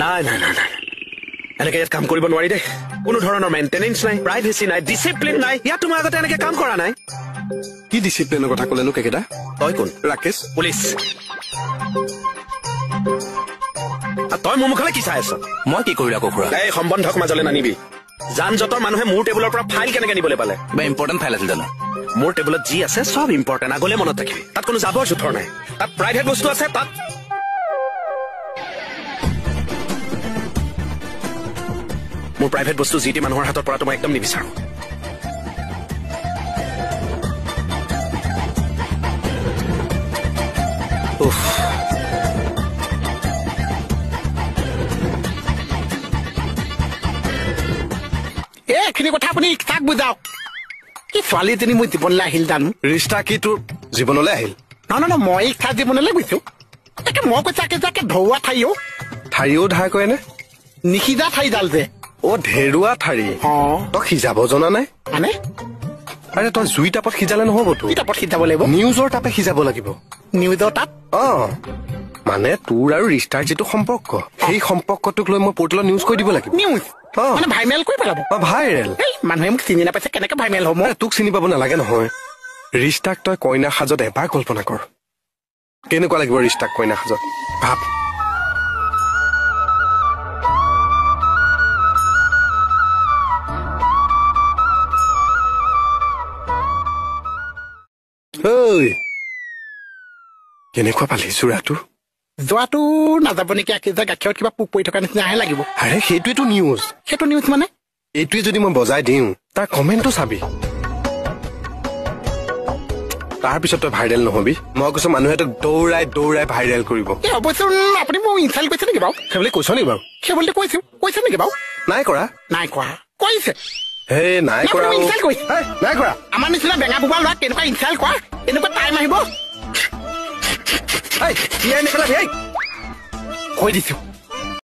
নাই নাই নাই নাই, এনেকে ইয়াত কাম কৰিব নোৱাৰি দেই। কোনো ধৰণৰ মেইনটেনেঞ্চ নাই, প্ৰাইভেচি নাই, ডিচিপ্লিন নাই। ইয়াত তোমাৰ আগতে এনেকে কাম কৰা নাই। কি ডিচিপ্লিনৰ কথা ক'লেনো কেকেদা? তই কোন? ৰাকেশ। পুলিচ। তই মোৰ মুখলৈ কি চাই আছ? মই কি কৰিলো আকৌ খুৰা? এই সম্বন্ধক মাজলৈ নানিবি। যান জঁটৰ মানুহে মোৰ টেবুলৰ পৰা ফাইল কেনেকে নিবলৈ পালে? কিবা ইম্পৰ্টেণ্ট ফাইল আছিল জানো? মোৰ টেবুলত যি আছে চব ইম্পৰ্টেণ্ট, আগলে মনত ৰাখিবি। তাত কোনো জাবৰ জোঁথৰ নাই, তাত প্ৰাইভেট বস্তু আছে। তাত মোৰ প্ৰাইভেট বস্তু যি টি মানুহৰ হাতত পৰাটো মই একদম নিবিচাৰো। এইখিনি কথা আপুনি তাক বুজাওক। কি ছোৱালীজনী মোৰ জীৱনলৈ আহিল জানো? ৰিষ্টা কি তোৰ জীৱনলৈ আহিল? নহয় নহয়, মই ইচ্ছা জীৱনলৈ গৈছো। তাকে মই কৈছো একে যাকে ধৰুৱা ঠাইও। ঠাৰিও ধাৰ কৰে নে? নিসিজা ঠাৰিডাল যে। অ, ধেৰুৱা ঠাৰি। তই সিজাব জনা নাই মানে? আৰে তই জুই তাপত সিজালে নহ'বতো। কি তাপত সিজাব লাগিব? নিউজৰ তাপে সিজাব লাগিব। নিউজৰ তাপ? অ, মানে তোৰ আৰু ৰিষ্টাৰ যিটো সম্পৰ্ক, সেই সম্পৰ্কটোক লৈ মই পৰ্টেলত নিউজ কৰি দিব লাগিব। নিউজ মানে ভাইৰেল কৰি পেলাব? ভাইৰেল। মানুহে মোক চিনি নাপাইছে, কেনেকে ভাইৰেল হ'ব? তোক চিনি পাব নালাগে নহয়। ৰিষ্টাক তই কইনা সাজত এবাৰ কল্পনা কৰ, কেনেকুৱা লাগিব ৰিষ্টাক কইনা সাজত ভাব। কেনেকুৱা পালি যোৰাটো? যোৱাটো নাযাব নেকি? গাখীৰত কিবা পোক পৰি থকা নিচিনাহে লাগিব। আৰে সেইটোৱেতো নিউজ। সেইটো নিউজ মানে? এইটোৱে যদি মই বজাই দিওঁ, তাৰ কমেণ্টটো চাবি, তাৰপিছত তই ভাইৰেল নহবি। মই কৈছো মানুহে তোক দৌৰাই দৌৰাই ভাইৰেল কৰিব। অৱশ্যে আপুনি মোক ইনচাল্ট কৰিছে নেকি বাৰু? সেইবুলি কৈছ নেকি বাৰু? সেইবুলি কৈছো। কৈছে নেকি বাৰু? নাই কৰা। নাই কৰা। কৈছে। হে নাই কৰা। ইনচাল্ট কৰিছে। নাই কৰা। আমাৰ নিচিনা বেঙা বোবা ল'ৰা কেনেকুৱা ইনচাল্ট কৰা, এনেকুৱা টাইম আহিব। কৈ দিছো,